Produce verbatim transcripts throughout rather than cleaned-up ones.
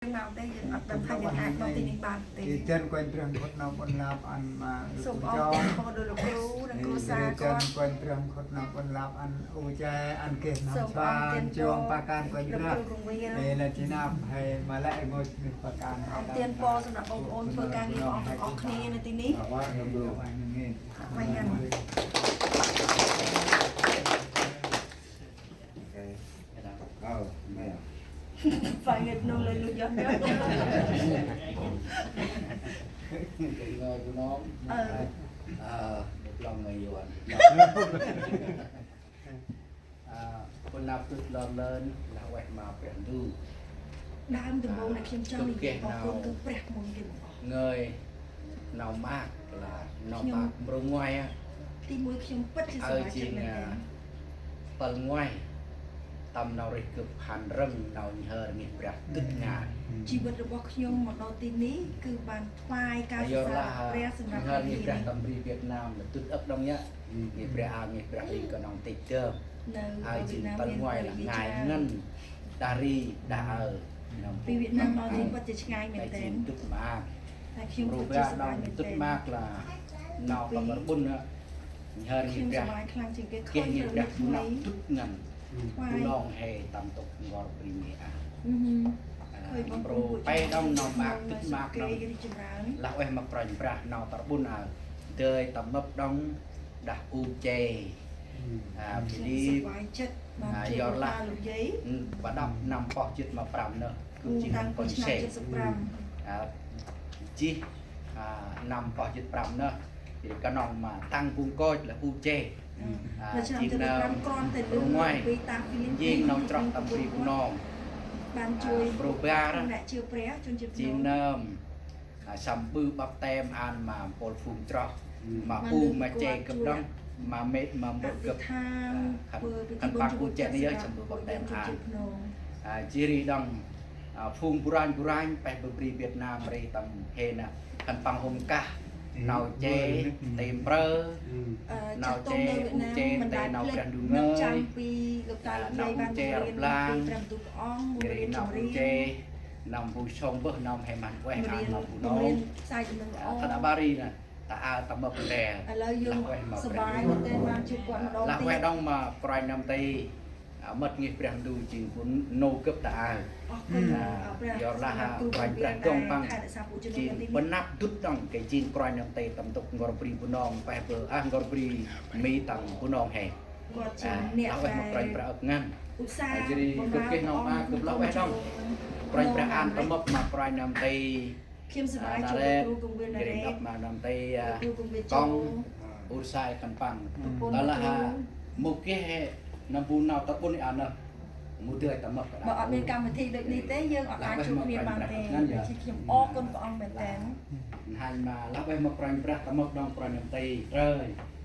Nau tê, ăt đăm thay yang ai nau tê ning ban tê. Ê, dăn Kôranh Brah khŭt nau ƀon lăp ăn ma lŭk Sôm ong chon. Tê pô đô lŭk kru, nâng kru sa ê, dăn kon. Kôranh Brah khŭt nau ƀon lăp ăn u che ăn geh nau Sôm ong chuan tê chuông pô. Pah kan Kôranh Brah. Lŭk kru kru kru. Ê, na chi nau he ma lĕ ngôch nuyh pah kan. Ong tê pô sôm nau ƀon ôn pah kan nuyh ong tê ong khni na tê ni. Ơ, nâng ngên. Ơ, nè. Phải nghịch nô lên luôn gió nhớ. Nghỉ ngơi của nó. Ờ. Ờ, một lòng người yuan. Ơ, ƀon lăp tŭt lom lơn, lah ueh ma Brah Ndu. Đam tơm bông nè, khiêm trong kŭp geh nau. Kŭp geh nau. Ngơi nau maak lah nau maak mrô ngoai a. Ti mui khiêm păt si ơ sa jing, chân a, nè. Păl ngoai. Tâm nau rêh gâp hăn rơng nau nhhơr ngih Brah dŭt ngai. Chi bơ̆t rơbâo khiêm ma nau ti ni kŭp ban thuai ka sa sa Brah sơnap nhhơr ngih Brah tâm bri Việt Nam dŭt âk đŏng yơh. Ngih Brah a, ngih Brah ri kơnong têch dơm. Ơ, jing păl ngoai lah ngai ngăn. Đah ri, đah ơ. Bri Việt Nam nau jing păt jêh ngai mên tên. Jing dŭt maak. Mrô ba đŏng dŭt maak lah nau tâm rƀŭn a. Nhhơr ngih Brah. Geh ngih Brah bu nau dŭt ngăn. Bu nong he tâm ntŭk n'gor bri Mi a. Ơ, mrô pe đŏng nau maak dŭt maak đŏng. Lah ueh ma Kôranh Brah nau tâm rƀŭn a. Dơi tâm mâp đŏng đah u che. A, Philip, a, yor lah, ba đăp năm pơh jât ma prăm nơh, kŭp jêh nơh kon se. A, jêh, a, năm pơh jât prăm nơh. Jêh ri kơnong ma tăng bu nkoch lah u che. A, jêng nơm rngoi. Jêng nơm chroh tâm bri Bunong. A, mrô bar. Jêng nơm A, săm ƀư baptem ăn ma mpôl phung chroh. Ma u ma che gâp đŏng, ma mê̆ ma mbơ̆ gâp. A, khân, khân păng u che nây yơh săm ƀư baptem ăn. A, jêh ri đŏng, a, phung bu ranh bu ranh, peh bơh bri Việt Nam ri tâm hên a. Khân păng hôm kah, nau che, tê mprơ, nau che, u che, tê nau Brah Ndu ngơi. A, nau u che rblang, jêh ri nau u che, nau bu sông bơh nau he mhan ueh ăn ma bu nong. A, ta aƀaơ ri nơh, ta aơ tâm mâp ndrel. Lah ueh ma Brah Ndu. Lah ueh đŏng ma Kôranh Nơm Tây. A, mât ngih Brah Ndu jêng bu nô gâp ta aơ. A, yor lah a Kôranh Brah dŏng păng jêng bơh năp dŭt đŏng gay jêng Kôranh Nơm Tây tâm ntŭk n'gor bri Bunong, peh bơh, a, n'gor bri Mi tâm Bunong he. A, lah ueh ma Kôranh Brah âk ngăn. A, jêh ri gâp geh nau a gâp lah ueh đŏng. Kôranh Brah ăn tâm mâp ma Kôranh Nơm Tây. Khiêm sa bai, a, Naret, jêh ri nđâp ma Nơm Tây, a, Kong, Ursai khân păng. Ta lah a mâu geh he nơm bu nau tâm ƀŭn a nơh. Mâu dơi tâm mâp. Ƀơ ăt mĭn kăm mĭn thi đôč nây tê, yơng ăt ai chŭp mĭn ban tê. Ngăn yơh. Jêh ri khiêm ôh kon păng mĭn tê. Hên ma lah ueh ma Kôranh Brah tâm mâp đŏng Kôranh Nơm Tây trơi.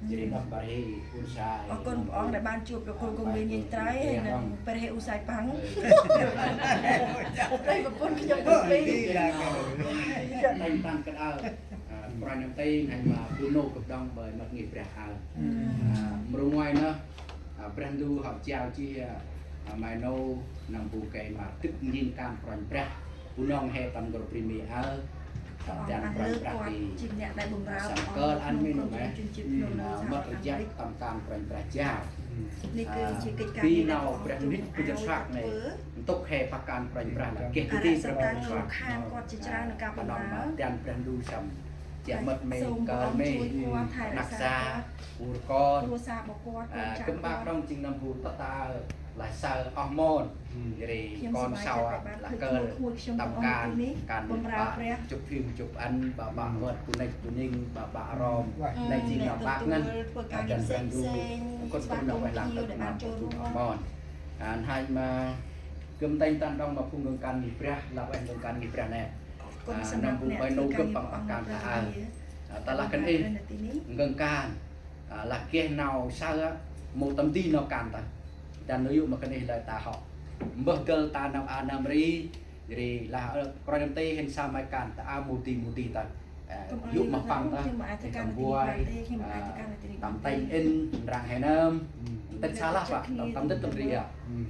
Jêh ri nđâp bar he Ursai. Ơ, kon păng đah ban chŭp đah kon kon mĭn nhênh trơi, he nơh bar he Ursai păng. Ơ. Ơ, ƀơ pôn khiêm kon mĭn. Tanh tanh kơt aơ. A, Kôranh Nơm Tây hên ma bu nô gâp đŏng ƀơi mât ngih Brah aơ. A, mrô ngoai nơh, a, Brah Ndu hŏ jao jêh, a, ma nô nơm bu gay ma dâk njêng kan Kôranh Brah. Bu nong he tâm n'gor bri Mi aơ. Tâm jan Kôranh Brah ti. Săm kơl ăn mĭn nơh. A, mât rjăk tâm kan Kôranh Brah jao. A, bi nau Brah mnĭt bu jăt săk nây. Ntŭk he pah kan Kôranh Brah lah geh ti Brah Ndu săk. Kơnong ma jan Brah Ndu săm. Jêh mât mê, kơl mê, năk sa, ur kon. A, gâp maak đŏng jêng nơm bu tât ta aơ, lah saơ oh mon. Jêh ri kon sau a, lah kơl tâm kan, kan bă, chụp phim chụp ăn, bă bă wơ̆t bu nêch bu ning, bă bă rom. Nây jêng nơm maak ngăn, a, jan Brah Ndu, kon kon nơm ueh lah tât ma bu oh mon. A, hên ma, gâp tanh tăn đŏng ma phung gơng kan ngih Brah, lah ueh gơng kan ngih Brah nê. A, nơm bu ƀai nô gâp păng pah kan ta aơ. A, ta lah kơnh ih, gơng kan. A, lah geh nau saơ a, mâu tâm di nau kan ta. Jan nô yô̆ ma kơnh ih lơi ta hŏ. Mbơh gơl ta nau a nơm ri, ri lah, ơ, Kôranh Nơm Tây hên sa mai kan ta aơ mâu di mâu di ta. A, yô̆ ma păng ta, hên tâm buai, a, tâm tênh in, răng he nơm. Tênh sa lah pă, tâm, tâm dĭt tâm ri a.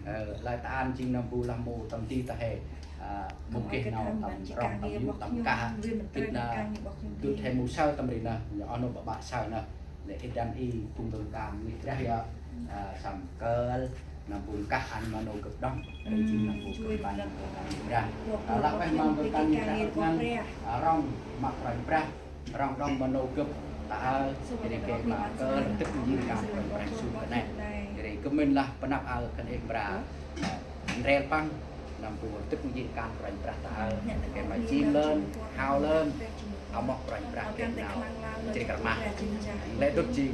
Ơ, lơi ta ăn jêng nơm bu lah mâu tâm di ta he. Mâu geh nau tâm rŏng tâm yô̆ tâm kah. Gĭt nơh dŭt he mâu saơ tâm ri nơh, oh nô ƀaƀă saơ nơh. Lĕ ê dăn i phung dâng kan ngih Brah yơh. Săm kơl nâm bu kah ăn ma nô gâp đŏng. Ri jêng nâm bu gâp ƀăn nâm dâng kan ngih Brah. Lah ueh ma dâng kan ngih Brah ngăn rŏng ma Kôranh Brah. Rŏng đŏng ma nô gâp ta aơ, jêh ri geh ma kơl dâk njêng kan Kôranh Brah Yêsu kơt nây. Jêh ri gâp mĭn lah pnăp aơ khân êng mra ndrel păng, nâm bu dâk njêng kan Kôranh Brah ta aơ, geh ma jêng lơn, hao lơn, amoh Kôranh Brah geh nau jêh ri kơt ma. Lĕ dŭt jêng,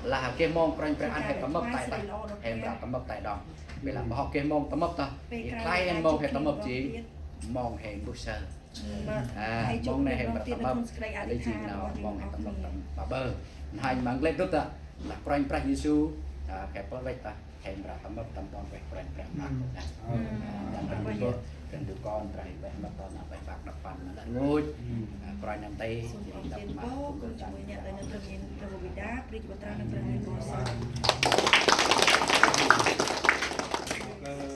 lah geh mông Kôranh Brah ăn he tâm mâp tay ta, he mra tâm mâp tay đŏng. Ƀiălah ma hŏ geh mông tâm mâp ta, i khlay ăn mông he tâm mâp jêng, mông he mbơh saơ. Mông nây he mra tâm mâp, lĕ jêng nau mông he tâm mâp tâm ƀaƀơ. N'hanh măng lĕ dŭt ta, lah Kôranh Brah Yêsu, he pơh văch ta, he mra tâm mâp tâm ton văch Kôranh Brah mra. Dăn răng du bơh, răng du kon, Brah he văch mâp ton, văch bak đăp păn, năl ngôch. Kôranh nơm tê, jêh ri đăp ma, kŭm kơ dăn.